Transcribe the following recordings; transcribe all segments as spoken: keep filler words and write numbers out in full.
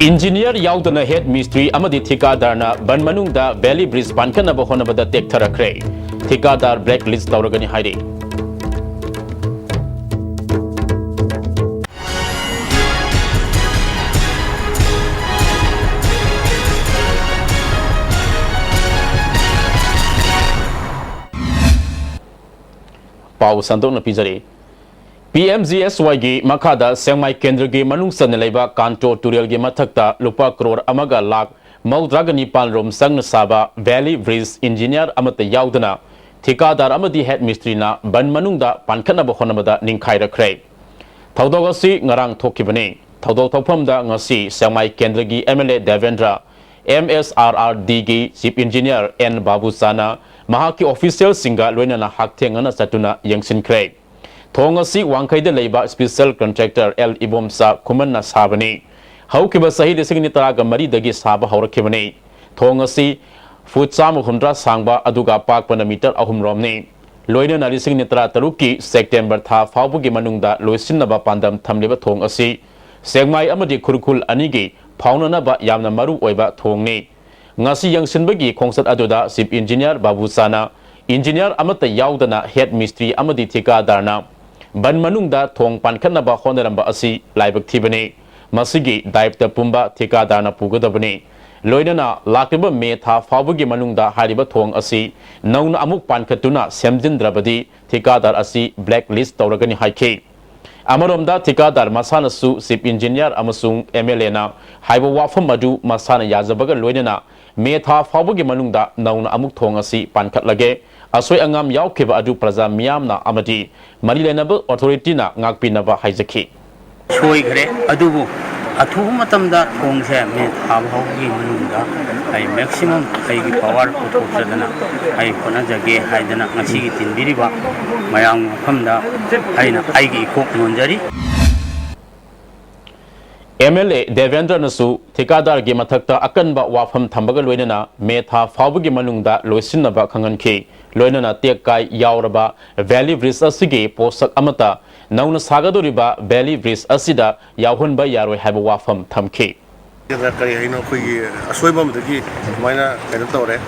Engineer ꯌꯥꯎꯗꯅ head ꯃꯤꯁꯇ꯭ꯔꯤ ꯑꯃꯗꯤ ꯊꯤꯀꯥꯗꯥꯔꯅ ꯕꯟ ꯃꯅꯨꯡꯗ ꯚꯦꯂꯤ ꯕ꯭ꯔꯤꯖ ꯄꯥꯟꯈꯠꯅꯕ ꯍꯣꯠꯅꯕꯗ ꯇꯦꯛꯊꯔꯛꯈ꯭ꯔꯦ꯫ ꯊꯤꯀꯥꯗꯥꯔ ꯕ꯭ꯂꯦꯛ ꯂꯤꯁ ꯇꯧꯔꯒꯅꯤ ꯍꯥꯏꯔꯤ꯫ ꯄꯥꯎ ꯁꯟꯗꯣꯛꯅ ꯄꯤꯖꯔꯤ꯫ ꯄꯤ ꯑꯦꯝ ꯖꯤ ꯑꯦꯁ ꯋꯥꯏꯒꯤ ꯃꯈꯥꯗ ꯁꯦꯛꯃꯥꯏ ꯀꯦꯟꯗ꯭ꯔꯒꯤ ꯃꯅꯨꯡ ꯆꯟꯅ ꯂꯩꯕ ꯀꯥꯟꯇꯣ ꯇꯨꯔꯦꯜꯒꯤ ꯃꯊꯛꯇ ꯂꯨꯄꯥ ꯀ꯭ꯔꯣꯔ ꯑꯃꯒ ꯂꯥꯈ ꯃꯧꯗ꯭ꯔꯥꯒ ꯅꯤꯄꯥꯟ ꯔꯣꯝ ꯆꯪꯅ ꯁꯥꯕ ꯚꯦꯂꯤ ꯕ꯭ꯔꯤꯖ ꯏꯟꯖꯤꯅꯤꯌꯔ ꯑꯃꯠꯇ ꯌꯥꯎꯗꯅ ꯊꯤꯀꯥꯗꯥꯔ ꯑꯃꯗꯤ ꯍꯦꯗ ꯃꯤꯁꯇ꯭ꯔꯤꯅ ꯕꯟ ꯃꯅꯨꯡꯗ ꯄꯥꯟꯈꯠꯅꯕ ꯍꯣꯠꯅꯕꯗ ꯅꯤꯡꯈꯥꯏꯔꯛꯈ꯭ꯔꯦ꯫ ꯊꯧꯗꯣꯛ ꯑꯁꯤ ꯉꯔꯥꯡ ꯊꯣꯛꯈꯤꯕꯅꯤ꯫ ꯊꯧꯗꯣꯛ ꯊꯣꯛꯐꯝꯗ ꯉꯁꯤ ꯁꯦꯛꯃꯥꯏ ꯀꯦꯟꯗ꯭ꯔꯒꯤ M L A Debendra, M S R R ꯗꯤꯒꯤ ꯆꯤꯐ ꯏꯟꯖꯤꯅꯤꯌꯔ ꯑꯦꯟ ꯕꯥꯕꯨꯆꯥꯅ ꯃꯍꯥꯛꯀꯤ ꯑꯣꯐꯤꯁꯤꯌꯦꯜꯁꯤꯡꯒ ꯂꯣꯏꯅꯅ ꯍꯛꯊꯦꯡꯅꯅ ꯆꯠꯇꯨꯅ ꯌꯦꯡꯁꯤꯟꯈ꯭ꯔꯦ꯫ ꯊꯣꯡ ꯑꯁꯤ ꯋꯥꯡꯈꯩꯗ ꯂꯩꯕ ꯏꯁꯄꯤꯁꯦꯜ ꯀꯟꯇ꯭ꯔꯦꯛꯇꯔ ꯑꯦꯜ ꯏꯕꯣꯝꯆꯥ ꯈꯨꯃꯟꯅ ꯁꯥꯕꯅꯤ꯫ ꯍꯧꯈꯤꯕ ꯆꯍꯤ ꯂꯤꯁꯤꯡ ꯑꯅꯤ ꯇꯔꯥꯒ ꯃꯔꯤꯗꯒꯤ ꯁꯥꯕ ꯍꯧꯔꯛꯈꯤꯕꯅꯤ꯫ ꯊꯣꯡ ꯑꯁꯤ ꯐꯨꯠ ꯆꯥꯝꯃ ꯍꯨꯝꯗ꯭ꯔꯥ ꯁꯥꯡꯕ, ꯑꯗꯨꯒ ꯄꯥꯛꯄꯅ ꯃꯤꯇꯔ ꯑꯍꯨꯝ ꯔꯣꯝꯅꯤ꯫ ꯂꯣꯏꯅꯅ ꯂꯤꯁꯤꯡ ꯑꯅꯤ ꯇꯔꯥ ꯇꯔꯨꯛꯀꯤ ꯁꯦꯞꯇꯦꯝꯕꯔ ꯊꯥ ꯐꯥꯎꯕꯒꯤ ꯃꯅꯨꯡꯗ ꯂꯣꯏꯁꯤꯟꯅꯕ ꯄꯥꯟꯗꯝ ꯊꯝꯂꯤꯕ ꯊꯣꯡ ꯑꯁꯤ ꯁꯦꯛꯃꯥꯏ ꯑꯃꯗꯤ ꯈꯨꯔꯈꯨꯜ ꯑꯅꯤꯒꯤ ꯐꯥꯎꯅꯅꯕ ꯌꯥꯝꯅ ꯃꯔꯨ ꯑꯣꯏꯕ ꯊꯣꯡꯅꯤ꯫ ꯉꯁꯤ ꯌꯦꯡꯁꯤꯟꯕꯒꯤ ꯈꯣꯡꯆꯠ ꯑꯗꯨꯗ ꯆꯤꯐ ꯏꯟꯖꯤꯅꯤꯌꯔ ꯕꯥꯕꯨꯆꯥꯅ ꯏꯟꯖꯤꯅꯤꯌꯔ ꯑꯃꯠꯇ ꯌꯥꯎꯗꯅ ꯍꯦꯗ ꯃꯤꯁꯇ꯭ꯔꯤ ꯑꯃꯗꯤ ꯊꯤꯀꯥꯗꯥꯔꯅ ꯕꯟ ꯃꯅꯨꯡꯗ ꯊꯣꯡ ꯄꯥꯟꯈꯠꯅꯕ ꯍꯣꯠꯅꯔꯝꯕ ꯑꯁꯤ ꯂꯥꯏꯕꯛ ꯊꯤꯕꯅꯤ꯫ ꯃꯁꯤꯒꯤ ꯗꯥꯏꯞꯇ ꯄꯨꯝꯕ ꯊꯤꯀꯥꯗꯥꯔꯅ ꯄꯨꯒꯗꯕꯅꯤ꯫ ꯂꯣꯏꯅꯅ ꯂꯥꯛꯂꯤꯕ ꯃꯦ ꯊꯥ ꯐꯥꯎꯕꯒꯤ ꯃꯅꯨꯡꯗ ꯍꯥꯏꯔꯤꯕ ꯊꯣꯡ ꯑꯁꯤ ꯅꯧꯅ ꯑꯃꯨꯛ ꯄꯥꯟꯈꯠꯇꯨꯅ ꯁꯦꯝꯖꯤꯟꯗ꯭ꯔꯕꯗꯤ ꯊꯤꯀꯥꯗꯥꯔ ꯑꯁꯤ ꯕ꯭ꯂꯦꯛ ꯂꯤꯁ ꯇꯧꯔꯒꯅꯤ ꯍꯥꯏꯈꯤ꯫ ꯑꯃꯔꯣꯝꯗ ꯊꯤꯀꯥꯗꯥꯔ ꯃꯁꯥꯅꯁꯨ ꯆꯤꯐ ꯏꯟꯖꯤꯅꯤꯌꯔ ꯑꯃꯁꯨꯡ ꯑꯦꯝ ꯑꯦꯜ ꯑꯦꯅ ꯍꯥꯏꯕ ꯋꯥꯐꯝ ꯑꯗꯨ ꯃꯁꯥꯅ ꯌꯥꯖꯕꯒ ꯂꯣꯏꯅꯅ ꯃꯦ ꯊꯥ ꯐꯥꯎꯕꯒꯤ ꯃꯅꯨꯡꯗ ꯅꯧꯅ ꯑꯃꯨꯛ ꯊꯣꯡ ꯑꯁꯤ ꯄꯥꯟꯈꯠꯂꯒꯦ꯫ ꯑꯁꯣꯏ ꯑꯉꯥꯝ ꯌꯥꯎꯈꯤꯕ ꯑꯗꯨ ꯄ꯭ꯔꯖꯥ ꯃꯤꯌꯥꯝꯅ ꯑꯃꯗꯤ ꯃꯔꯤ ꯂꯩꯅꯕ ꯑꯣꯊꯣꯔꯤꯇꯤꯅ ꯉꯥꯛꯄꯤꯅꯕ ꯍꯥꯏꯖꯈꯤ꯫ ꯁꯣꯏꯈ꯭ꯔꯦ, ꯑꯗꯨꯕꯨ ꯑꯊꯨꯕ ꯃꯇꯝꯗ ꯊꯣꯡꯁꯦ ꯃꯦ ꯊꯥ ꯐꯥꯎꯕꯒꯤ ꯃꯅꯨꯡꯗ ꯑꯩ ꯃꯦꯛꯁꯤꯃꯝ ꯑꯩꯒꯤ ꯄꯋꯥꯔ ꯄꯨꯊꯣꯛꯆꯗꯅ ꯑꯩ ꯍꯣꯠꯅꯖꯒꯦ ꯍꯥꯏꯗꯅ ꯉꯁꯤꯒꯤ ꯇꯤꯟꯕꯤꯔꯤꯕ ꯃꯌꯥꯝꯒꯤ ꯃꯐꯝꯗ ꯑꯩꯅ ꯑꯩꯒꯤ ꯏꯀꯣꯛ ꯅꯣꯟꯖꯔꯤ꯫ ꯑꯦꯝ ꯑꯦꯜ ꯑꯦ ꯗꯦꯕꯦꯟꯗ꯭ꯔꯅꯁꯨ ꯊꯤꯀꯥꯗꯥꯔꯒꯤ ꯃꯊꯛꯇ ꯑꯀꯟꯕ ꯋꯥꯐꯝ ꯊꯝꯕꯒ ꯂꯣꯏꯅꯅ ꯃꯦ ꯊꯥ ꯐꯥꯎꯕꯒꯤ ꯃꯅꯨꯡꯗ ꯂꯣꯏꯁꯤꯟꯅꯕ ꯈꯪꯍꯟꯈꯤ꯫ ꯂꯣꯏꯅꯅ ꯇꯦꯛ ꯀꯥꯏ ꯌꯥꯎꯔꯕ ꯚꯦꯂꯤ ꯕ꯭ꯔꯤꯖ ꯑꯁꯤꯒꯤ ꯄꯣꯠꯁꯛ ꯑꯃꯠꯇ ꯅꯧꯅ ꯁꯥꯒꯗꯧꯔꯤꯕ ꯚꯦꯂꯤ ꯕ꯭ꯔꯤꯖ ꯑꯁꯤꯗ ꯌꯥꯎꯍꯟꯕ ꯌꯥꯔꯣꯏ ꯍꯥꯏꯕ ꯋꯥꯐꯝ ꯊꯝꯈꯤ꯫ ꯀꯔꯤ ꯍꯥꯏꯅꯣ, ꯑꯩꯈꯣꯏꯒꯤ ꯑꯁꯣꯏꯕ ꯑꯃꯗꯒꯤ ꯑꯗꯨꯃꯥꯏꯅ ꯀꯩꯅꯣ ꯇꯧꯔꯦ,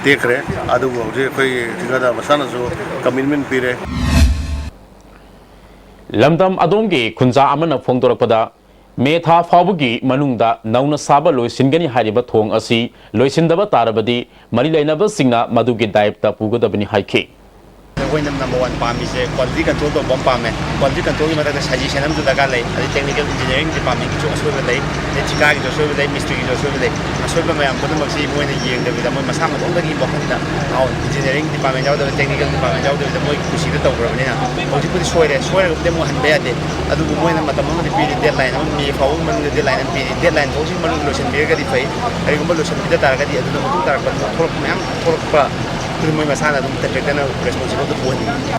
ꯇꯦꯛꯈ꯭ꯔꯦ꯫ ꯑꯗꯨꯕꯨ ꯍꯧꯖꯤꯛ ꯑꯩꯈꯣꯏꯒꯤ ꯊꯤꯀꯥꯗꯥꯔ ꯃꯁꯥꯅꯁꯨ ꯀꯃꯤꯠꯃꯦꯟ ꯄꯤꯔꯦ꯫ ꯂꯝꯗꯝ ꯑꯗꯣꯝꯒꯤ ꯈꯨꯟꯖꯥ ꯑꯃꯅ ꯐꯣꯡꯗꯣꯔꯛꯄꯗ, ꯃꯦ ꯊꯥ ꯐꯥꯎꯕꯒꯤ ꯃꯅꯨꯡꯗ ꯅꯧꯅ ꯁꯥꯕ ꯂꯣꯏꯁꯤꯟꯒꯅꯤ ꯍꯥꯏꯔꯤꯕ ꯊꯣꯡ ꯑꯁꯤ ꯂꯣꯏꯁꯤꯟꯗꯕ ꯇꯥꯔꯕꯗꯤ ꯃꯔꯤ ꯂꯩꯅꯕꯁꯤꯡꯅ ꯃꯗꯨꯒꯤ ꯗꯥꯏꯞꯇ ꯄꯨꯒꯗꯕꯅꯤ ꯍꯥꯏꯈꯤ꯫ ꯑꯩꯈꯣꯏꯅ ꯅꯝꯕꯔ ꯋꯥꯟ ꯄꯥꯝꯃꯤꯁꯦ ꯀ꯭ꯋꯥꯂꯤꯇꯤ ꯀꯟꯇ꯭ꯔꯣꯜ ꯇꯧꯕ ꯑꯃ ꯄꯥꯝꯃꯦ꯫ ꯀ꯭ꯋꯥꯂꯤꯇꯤ ꯀꯟꯇ꯭ꯔꯣꯜꯒꯤ ꯃꯊꯛꯇ ꯁꯖꯦꯁꯟ ꯑꯃꯁꯨ ꯗꯔꯀꯥꯔ ꯂꯩ꯫ ꯑꯗꯩ ꯇꯦꯛꯅꯤꯀꯦꯜ ꯏꯟꯖꯤꯅꯤꯌꯥꯔꯤꯡ ꯗꯤꯄꯥꯔꯠꯃꯦꯟꯒꯤꯁꯨ ꯑꯁꯣꯏꯕ ꯂꯩ, ꯑꯗꯩ ꯊꯤꯀꯥꯒꯤꯁꯨ ꯑꯁꯣꯏꯕ ꯂꯩ, ꯃꯤꯁꯇ꯭ꯔꯤꯒꯤꯁꯨ ꯑꯁꯣꯏꯕ ꯂꯩ꯫ ꯑꯁꯣꯏꯕ ꯃꯌꯥꯝ ꯄꯨꯝꯅꯃꯛꯁꯤ ꯃꯣꯏꯅ ꯌꯦꯡꯗꯕꯤꯗ ꯃꯣꯏ ꯃꯁꯥ ꯃꯇꯣꯝꯗꯒꯤ ꯋꯥꯈꯜꯗ ꯏꯟꯖꯤꯅꯤꯌꯥꯔꯤꯡ ꯗꯤꯄꯥꯔꯠꯃꯦꯟ ꯌꯥꯎꯗꯕ, ꯇꯦꯛꯅꯤꯀꯦꯜ ꯗꯤꯄꯥꯔꯠꯃꯦꯟ ꯌꯥꯎꯗꯕꯤꯗ ꯃꯣꯏꯒꯤ ꯀꯨꯁꯤꯗ ꯇꯧꯈ꯭ꯔꯕꯅꯤꯅ ꯍꯧꯖꯤꯛꯄꯨꯗꯤ ꯁꯣꯏꯔꯦ, ꯁꯣꯏꯔꯒꯕꯨꯗꯤ ꯑꯃꯨꯛ ꯍꯟꯕ ꯌꯥꯗꯦ꯫ ꯑꯗꯨꯕꯨ ꯃꯣꯏꯅ ꯃꯇꯝ ꯑꯃꯗꯤ ꯄꯤꯔꯤ, ꯗꯦꯠꯂꯥꯏꯟ ꯑꯃ, ꯃꯦ ꯐꯥꯎꯕꯒꯤ ꯃꯅꯨꯡꯗ ꯗꯦꯠꯂꯥꯏꯟ ꯑꯃ ꯄꯤꯔꯤ꯫ ꯗꯦꯠꯂꯥꯏꯟ ꯐꯥꯎꯁꯤꯒꯤ ꯃꯅꯨꯡꯗ ꯂꯣꯏꯁꯤꯟꯕꯤꯔꯒꯗꯤ ꯐꯩ꯫ ꯀꯔꯤꯒꯨꯝꯕ ꯂꯣꯏꯁꯤꯟꯕꯤꯗ ꯇꯥꯔꯒꯗꯤ ꯑꯗꯨꯗ ꯃꯇꯨꯡ ꯇꯥꯔꯛꯄ ꯊꯣꯔꯛꯄ ꯃꯌꯥꯝ ꯊꯣꯔꯛꯄ ꯑꯗꯨ ꯃꯣꯏ ꯃꯁꯥꯅ ꯑꯗꯨꯝ ꯀꯟꯇ꯭ꯔꯦꯛꯇꯔꯅ ꯔꯦꯁꯄꯣꯟꯁꯤꯕꯜꯗꯨ ꯄꯨꯍꯟꯅꯤꯡꯉꯤ꯫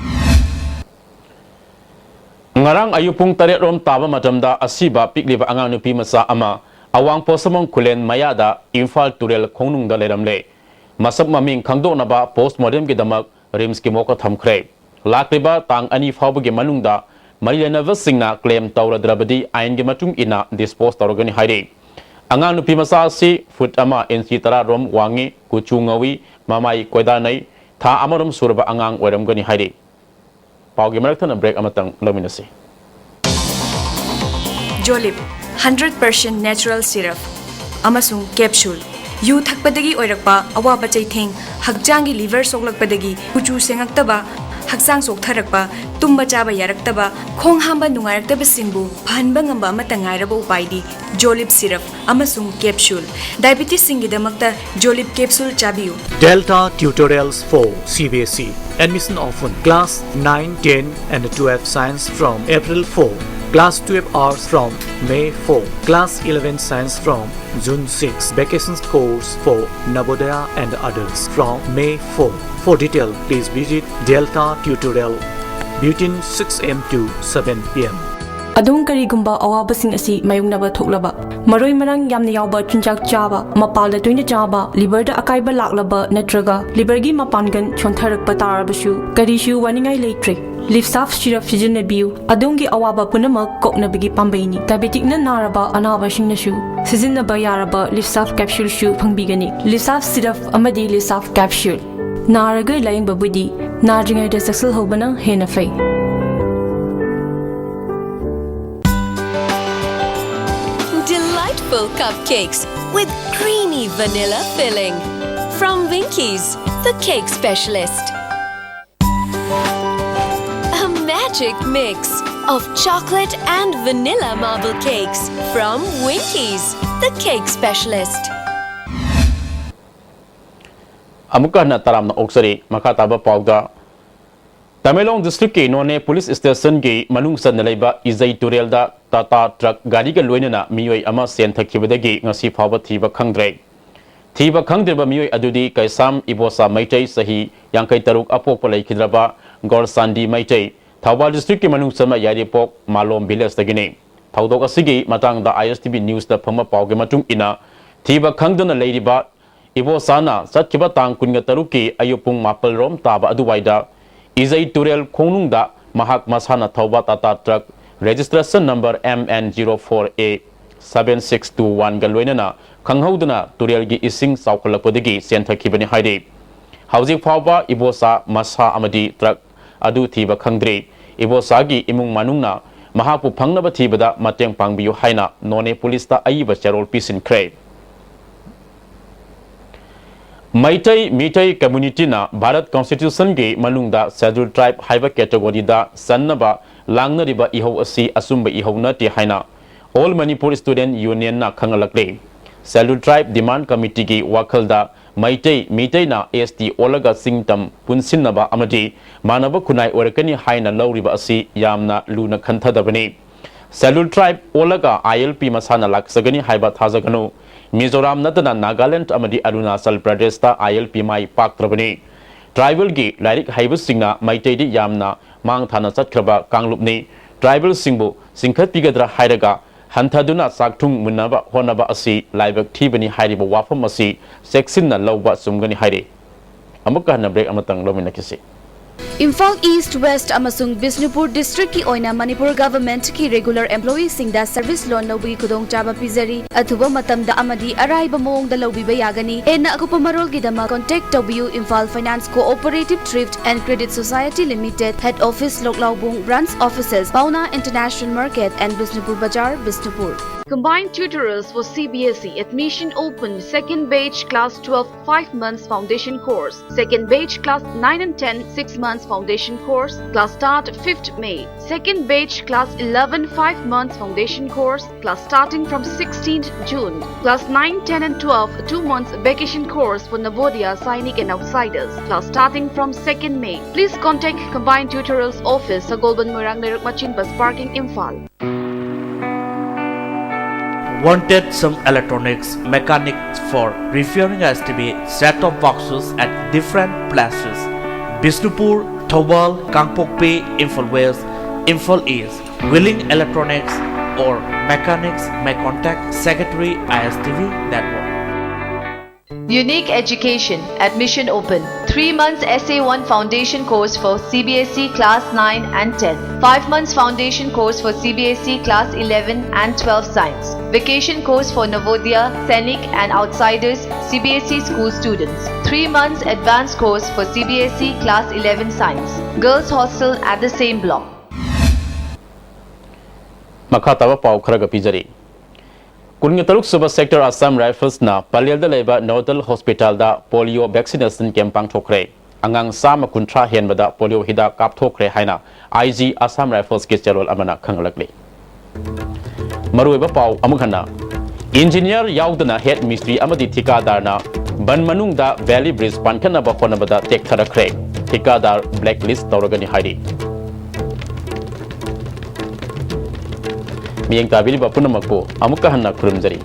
ꯉꯔꯥꯡ ꯑꯌꯨꯛ ꯄꯨꯡ ꯇꯔꯦꯠ ꯔꯣꯝ ꯇꯥꯕ ꯃꯇꯝꯗ ꯑꯁꯤꯕ ꯄꯤꯛꯂꯤꯕ ꯑꯉꯥꯡ ꯅꯨꯄꯤ ꯃꯆꯥ ꯑꯃ ꯑꯋꯥꯡ ꯄꯣꯠꯁꯪꯕꯝ ꯈꯨꯂꯦꯟ ꯃꯌꯥꯗ ꯏꯝꯐꯥꯜ ꯇꯨꯔꯦꯜ ꯈꯣꯡꯅꯨꯡꯗ ꯂꯩꯔꯝꯂꯦ꯫ ꯃꯁꯛ ꯃꯃꯤꯡ ꯈꯪꯗꯣꯛꯅꯕ ꯄꯣꯁꯃꯣꯔꯇꯦꯝꯒꯤꯗꯃꯛ ꯔꯤꯝꯁꯀꯤ ꯃꯣꯔꯒꯇ ꯊꯝꯈ꯭ꯔꯦ꯫ ꯂꯥꯛꯂꯤꯕ ꯇꯥꯡ ꯑꯅꯤ ꯐꯥꯎꯕꯒꯤ ꯃꯅꯨꯡꯗ ꯃꯔꯤ ꯂꯩꯅꯕꯁꯤꯡꯅ ꯀ꯭ꯂꯦꯝ ꯇꯧꯔꯗ꯭ꯔꯕꯗꯤ ꯑꯥꯏꯟꯒꯤ ꯃꯇꯨꯡ ꯏꯟꯅ ꯗꯤꯁꯄꯣꯖ ꯇꯧꯔꯒꯅꯤ ꯍꯥꯏꯔꯤ꯫ ꯑꯉꯥꯡ ꯅꯨꯄꯤ ꯃꯆꯥ ꯑꯁꯤ ꯐꯨꯠ ꯑꯃ ꯏꯟꯆꯤ ꯇꯔꯥ ꯔꯣꯝ ꯋꯥꯡꯉꯤ, ꯀꯨꯆꯨ ꯉꯧꯏ, ꯃꯃꯥꯏ ꯀꯣꯏꯗꯥꯅꯩ, ꯊꯥ ꯑꯃꯔꯣꯝ ꯁꯨꯔꯕ ꯑꯉꯥꯡ ꯑꯣꯏꯔꯝꯒꯅꯤ ꯍꯥꯏꯔꯤ꯫ ꯄꯥꯎꯒꯤ ꯃꯔꯛ ꯊꯠꯅ ꯕ꯭ꯔꯦꯛ ꯑꯃꯇꯪ ꯂꯧꯃꯤꯟꯅꯁꯤ꯫ ꯖꯣꯂꯤꯞ, ꯍꯟꯗ꯭ꯔꯦꯠ ꯄꯔꯁꯦꯟ ꯅꯦꯆꯔꯦꯜ ꯁꯤꯔꯞ ꯑꯃꯁꯨꯡ ꯀꯦꯞꯁꯨꯜ꯫ ꯌꯨ ꯊꯛꯄꯗꯒꯤ ꯑꯣꯏꯔꯛꯄ ꯑꯋꯥꯕ ꯆꯩꯊꯦꯡ, ꯍꯛꯆꯥꯡꯒꯤ ꯂꯤꯚꯔ ꯁꯣꯛꯂꯛꯄꯗꯒꯤ ꯀꯨꯆꯨ ꯁꯦꯡꯉꯛꯇꯕ, ꯍꯛꯆꯥꯡ ꯆꯣꯛꯊꯔꯛꯄ, ꯇꯨꯝꯕ ꯆꯥꯕ ꯌꯥꯔꯛꯇꯕ, ꯈꯣꯡ ꯍꯥꯝꯕ ꯅꯨꯡꯉꯥꯏꯔꯛꯇꯕꯁꯤꯡꯕꯨ ꯐꯍꯟꯕ ꯉꯝꯕ ꯑꯃꯠꯇ ꯉꯥꯏꯔꯕ ꯎꯄꯥꯏꯗꯤ ꯖꯣꯂꯤꯞ ꯁꯤꯔꯞ ꯑꯃꯁꯨꯡ ꯀꯦꯞꯁꯨꯜ꯫ ꯗꯥꯏꯕꯤꯇꯤꯁꯁꯤꯡꯒꯤꯗꯃꯛꯇ ꯖꯣꯂꯤꯞ ꯀꯦꯞꯁꯨꯜ ꯆꯥꯕꯤꯌꯨ꯫ Delta Tutorials for C B S E. Admission open. Class nine, ten and twelve science from April four. Class twelve arts from May four. Class eleven science from June six. Vacations course for Navodaya and adults from May four. For detail, please visit Delta Tutorial between six A M to seven P M. ꯑꯗꯣꯝ ꯀꯔꯤꯒꯨꯝꯕ ꯑꯋꯥꯕꯁꯤꯡ ꯑꯁꯤ ꯃꯥꯌꯣꯛꯅꯕ ꯊꯣꯛꯂꯕ, ꯃꯔꯣꯏ ꯃꯔꯥꯡ ꯌꯥꯝꯅ ꯌꯥꯎꯕ ꯆꯤꯟꯖꯥꯛ ꯆꯥꯕ, ꯃꯄꯥꯜꯗ ꯇꯣꯏꯅ ꯆꯥꯕ, ꯂꯤꯚꯔꯗ ꯑꯀꯥꯏꯕ ꯂꯥꯛꯂꯕ ꯅꯠꯇ꯭ꯔꯒ ꯂꯤꯚꯔꯒꯤ ꯃꯄꯥꯡꯒꯜ ꯁꯣꯟꯊꯔꯛꯄ ꯇꯥꯔꯕꯁꯨ ꯀꯔꯤꯁꯨ ꯋꯥꯅꯤꯡꯉꯥꯏ ꯂꯩꯇ꯭ꯔꯦ꯫ Lifsaf syrup ꯁꯤꯖꯤꯟꯅꯕꯤꯌꯨ꯫ ꯑꯗꯣꯝꯒꯤ ꯑꯋꯥꯕ ꯄꯨꯝꯅꯃꯛ ꯀꯣꯛꯅꯕꯒꯤ ꯄꯥꯝꯕꯩꯅꯤ꯫ Diabetic ꯅ ꯅꯥꯔꯕ ꯑꯅꯥꯕꯁꯤꯡꯅꯁꯨ ꯁꯤꯖꯤꯟꯅꯕ ꯌꯥꯔꯕ Lifsaf capsule ꯁꯨ ꯐꯪꯕꯤꯒꯅꯤ꯫ Lifsaf syrup ꯑꯃꯗꯤ Lifsaf capsule꯫ ꯅꯥꯔꯒ ꯂꯥꯌꯦꯡꯕꯕꯨꯗꯤ ꯅꯥꯗ꯭ꯔꯤꯉꯩꯗ ꯆꯦꯛꯁꯤꯜꯍꯧꯕꯅ ꯍꯦꯟꯅ ꯐꯩ꯫ Delightful cupcakes with creamy vanilla filling. From Winkies, the cake specialist. A magic mix of chocolate and vanilla marble cakes from Winkies, the cake specialist. ꯑꯃꯨꯛꯀ ꯍꯟꯅ ꯇꯔꯥꯝꯅ ꯑꯣꯛꯆꯔꯤ꯫ ꯃꯈꯥ ꯇꯥꯕ ꯄꯥꯎꯗ, ꯇꯃꯦꯡꯂꯣꯡ district ꯀꯤ ꯅꯣꯅꯦ police station ꯒꯤ ꯃꯅꯨꯡ ꯆꯟꯅ ꯂꯩꯕ ꯏꯖꯩ ꯇꯨꯔꯦꯜꯗ ꯇꯥꯇꯥ truck ꯒꯥꯔꯤꯒ ꯂꯣꯏꯅꯅ ꯃꯤꯑꯣꯏ ꯑꯃ ꯆꯦꯟꯊꯈꯤꯕꯗꯒꯤ ꯉꯁꯤ ꯐꯥꯎꯕ ꯊꯤꯕ ꯈꯪꯗ꯭ꯔꯦ꯫ ꯊꯤꯕ ꯈꯪꯗ꯭ꯔꯤꯕ ꯃꯤꯑꯣꯏ ꯑꯗꯨꯗꯤ ꯀꯩꯁꯥꯝ ꯏꯕꯣꯆꯥ ꯃꯩꯇꯩ, ꯆꯍꯤ ꯌꯥꯡꯈꯩ ꯇꯔꯨꯛ, ꯑꯄꯣꯛꯄ ꯂꯩꯈꯤꯗ꯭ꯔꯕ ꯒꯣꯔꯁꯥꯟꯗꯤ ꯃꯩꯇꯩ, ꯊꯧꯕꯥꯜ district ꯀꯤ ꯃꯅꯨꯡ ꯆꯟꯕ ꯌꯥꯏꯔꯤꯄꯣꯛ ꯃꯥꯂꯣꯝ village ꯗꯒꯤꯅꯤ꯫ ꯊꯧꯗꯣꯛ ꯑꯁꯤꯒꯤ ꯃꯇꯥꯡꯗ ISTV news ꯇ ꯐꯪꯕ ꯄꯥꯎꯒꯤ ꯃꯇꯨꯡ ꯏꯟꯅ, ꯊꯤꯕ ꯈꯪꯗꯅ ꯂꯩꯔꯤꯕ ꯏꯕꯣꯆꯥꯅ ꯆꯠꯈꯤꯕ ꯇꯥꯡ ꯀꯨꯟꯒ ꯇꯔꯨꯛꯀꯤ ꯑꯌꯨꯛ ꯄꯨꯡ ꯃꯥꯄꯜ ꯔꯣꯝ ꯇꯥꯕ ꯑꯗꯨꯋꯥꯏꯗ ꯏꯖꯩ ꯇꯨꯔꯦꯜ ꯈꯣꯡꯅꯨꯡꯗ ꯃꯍꯥꯛ ꯃꯁꯥꯅ ꯊꯧꯕ Tata truck registration number MN zero four A seven six two one ꯒ ꯂꯣꯏꯅꯅ ꯈꯪꯍꯧꯗꯅ ꯇꯨꯔꯦꯜꯒꯤ ꯏꯁꯤꯡ ꯆꯥꯎꯈꯠꯂꯛꯄꯗꯒꯤ ꯆꯦꯟꯊꯈꯤꯕꯅꯤ ꯍꯥꯏꯔꯤ꯫ ꯍꯧꯖꯤꯛ ꯐꯥꯎꯕ ꯏꯕꯣꯆꯥ ꯃꯁꯥ ꯑꯃꯗꯤ truck ꯑꯗꯨ ꯊꯤꯕ ꯈꯪꯗ꯭ꯔꯤ꯫ ꯏꯕꯣꯆꯥꯒꯤ ꯏꯃꯨꯡ ꯃꯅꯨꯡꯅ ꯃꯍꯥꯛꯄꯨ ꯐꯪꯅꯕ ꯊꯤꯕꯗ ꯃꯇꯦꯡ ꯄꯥꯡꯕꯤꯌꯨ ꯍꯥꯏꯅ ꯅꯣꯅꯦ police ꯇ ꯑꯏꯕ ꯆꯦꯔꯣꯜ ꯄꯤꯁꯤꯟꯈ꯭ꯔꯦ꯫ ꯃꯩꯇꯩ ꯃꯤꯇꯩ community ꯅ ꯚꯥꯔꯠ constitution ꯒꯤ ꯃꯅꯨꯡꯗ Scheduled Tribe ꯍꯥꯏꯕ category ꯗ ꯆꯟꯅꯕ ꯂꯥꯡꯅꯔꯤꯕ ꯏꯍꯧ ꯑꯁꯤ ꯑꯆꯨꯝꯕ ꯏꯍꯧ ꯅꯠꯇꯦ ꯍꯥꯏꯅ All Manipur Student Union ꯅ ꯈꯪꯍꯜꯂꯛꯂꯤ꯫ Scheduled Tribe Demand Committee ꯒꯤ ꯋꯥꯈꯜꯗ ꯃꯩꯇꯩ ꯃꯤꯇꯩꯅ ST ꯑꯣꯜꯂꯒ ꯆꯤꯡ ꯇꯝ ꯄꯨꯟꯁꯤꯟꯅꯕ ꯑꯃꯗꯤ ꯃꯥꯟꯅꯕ ꯈꯨꯟꯅꯥꯏ ꯑꯣꯏꯔꯛꯀꯅꯤ ꯍꯥꯏꯅ ꯂꯧꯔꯤꯕ ꯑꯁꯤ ꯌꯥꯝꯅ ꯂꯨꯅ ꯈꯟꯊꯗꯕꯅꯤ꯫ Scheduled Tribe ꯑꯣꯜꯂꯒ ILP ꯃꯁꯥꯅ ꯂꯥꯛꯆꯒꯅꯤ ꯍꯥꯏꯕ ꯊꯥꯖꯒꯅꯨ꯫ ꯃꯤꯖꯣꯔꯥꯝ ꯅꯠꯇꯅ ꯅꯥꯒꯥꯂꯦꯟꯗ ꯑꯃꯗꯤ ꯑꯔꯨꯅꯥꯆꯜ ꯄ꯭ꯔꯗꯦꯁꯇ ILP ꯃꯥꯏ ꯄꯥꯛꯇ꯭ꯔꯕꯅꯤ꯫ Tribal ꯒꯤ ꯂꯥꯏꯔꯤꯛ ꯍꯩꯕꯁꯤꯡꯅ ꯃꯩꯇꯩꯗꯤ ꯌꯥꯝꯅ ꯃꯥꯡ ꯊꯥꯅ ꯆꯠꯈ꯭ꯔꯕ ꯀꯥꯡꯂꯨꯞꯅꯤ꯫ Tribal ꯁꯤꯡꯕꯨ ꯆꯤꯡꯈꯠꯄꯤꯒꯗ꯭ꯔꯥ ꯍꯥꯏꯔꯒ ꯍꯟꯊꯗꯨꯅ ꯆꯥꯛꯊꯨꯡ ꯃꯨꯟꯅꯕ ꯍꯣꯠꯅꯕ ꯑꯁꯤ ꯂꯥꯏꯕꯛ ꯊꯤꯕꯅꯤ ꯍꯥꯏꯔꯤꯕ ꯋꯥꯐꯝ ꯑꯁꯤ ꯆꯦꯛꯁꯤꯟꯅ ꯂꯧꯕ ꯆꯨꯝꯒꯅꯤ ꯍꯥꯏꯔꯤ꯫ ꯑꯃꯨꯛꯀ ꯍꯟꯅ break ꯑꯃꯇꯪ ꯂꯧꯃꯤꯟꯅꯈꯤꯁꯤ꯫ ꯏꯝꯐꯥꯜ ꯏꯁ꯭ꯠ, ꯋꯦꯁ꯭ꯠ ꯑꯃꯁꯨꯡ ꯕꯤꯁꯅꯨꯄꯨꯔ ꯗꯤꯁꯇ꯭ꯔꯤꯛꯀꯤ ꯑꯣꯏꯅ ꯃꯅꯤꯄꯨꯔ ꯒꯚꯔꯟꯃꯦꯟꯠꯀꯤ ꯔꯤꯒꯨꯂꯔ ꯑꯦꯝꯄ꯭ꯂꯣꯌꯤꯁꯤꯡꯗ ꯁꯔꯚꯤꯁ ꯂꯣꯟ ꯂꯧꯕꯒꯤ ꯈꯨꯗꯣꯡꯆꯥꯕ ꯄꯤꯖꯔꯤ꯫ ꯑꯊꯨꯕ ꯃꯇꯝꯗ ꯑꯃꯗꯤ ꯑꯔꯥꯏꯕ ꯃꯑꯣꯡꯗ ꯂꯧꯕꯤꯕ ꯌꯥꯒꯅꯤ꯫ ꯍꯦꯟꯅ ꯑꯀꯨꯞꯄ ꯃꯔꯣꯜꯒꯤꯗꯃꯛ contact ꯇꯧꯕꯤꯌꯨ, Imphal Finance Cooperative Thrift and Credit Society Limited, Head Office, ꯂꯣꯛꯂꯥꯎꯕꯨꯡ, Branch Offices, Paona International Market and Bishnupur Bazar, Bishnupur. Combined tutorials for C B S E. Admission open. Second batch class twelve, five months foundation course. Second batch class nine and ten, six months foundation course. Class start fifth May. Second batch class eleven, five months foundation course. Class starting from sixteenth June. Class nine, ten and twelve, two months vacation course for Navodaya, Sainik and outsiders. Class starting from second May. Please contact Combined Tutorials Office, Sagolband Moirang, Leiruk Machin Bus Parking, Imphal. Wanted some electronics mechanics for repairing S T V set-top boxes at different places: Bishnupur, Thoubal, Kangpokpi, Imphal West, Imphal East. Willing electronics or mechanics may contact Secretary I S T V Network. Unique Education. Admission open. Three months S A one foundation course for C B S E class nine and ten. Five months foundation course for C B S E class eleven and twelve science. Vacation course for Navodaya, Sainik and outsiders C B S E school students. Three months advanced course for C B S E class eleven science. Girls hostel at the same block. ꯃꯈꯥ ꯇꯥꯕ ꯄꯥꯎ ꯈꯔꯒ ꯄꯤꯖꯔꯤ꯫ ꯀꯨꯟꯒ ꯇꯔꯨꯛ ꯁꯨꯕ Sector Assam Riflesꯅ ꯄꯂꯦꯜꯗ ꯂꯩꯕ Nodal Hospitalꯗ polio vaccination camp ꯄꯥꯡꯊꯣꯛꯈ꯭ꯔꯦ꯫ ꯑꯉꯥꯡ ꯆꯥꯝꯃ ꯀꯨꯟꯊ꯭ꯔꯥ ꯍꯦꯟꯕꯗ polio ꯍꯤꯗꯥꯛ ꯀꯥꯞꯊꯣꯛꯈ꯭ꯔꯦ ꯍꯥꯏꯅ I G Assam Riflesꯀꯤ ꯆꯦꯔꯣꯜ ꯑꯃꯅ ꯈꯪꯍꯜꯂꯛꯂꯤ꯫ ꯃꯔꯨꯑꯣꯏꯕ ꯄꯥꯎ ꯑꯃꯨꯛ ꯍꯟꯅ꯫ Engineer ꯌꯥꯎꯗꯅ head ꯃꯤꯁꯇ꯭ꯔꯤ ꯑꯃꯗꯤ ꯊꯤꯀꯥꯗꯥꯔꯅ ꯕꯟ ꯃꯅꯨꯡꯗ Bailey Bridge ꯄꯥꯟꯈꯠꯅꯕ ꯍꯣꯠꯅꯕꯗ ꯇꯦꯛꯊꯔꯛꯈ꯭ꯔꯦ꯫ ꯊꯤꯀꯥꯗꯥꯔ blacklist ꯇꯧꯔꯒꯅꯤ ꯍꯥꯏꯔꯤ꯫ ꯃꯤꯠꯌꯦꯡ ꯇꯥꯕꯤꯔꯤꯕ ꯄꯨꯝꯅꯃꯛꯄꯨ ꯑꯃꯨꯛꯀ ꯍꯟꯅ ꯈꯨꯔꯨꯝꯖꯔꯤ꯫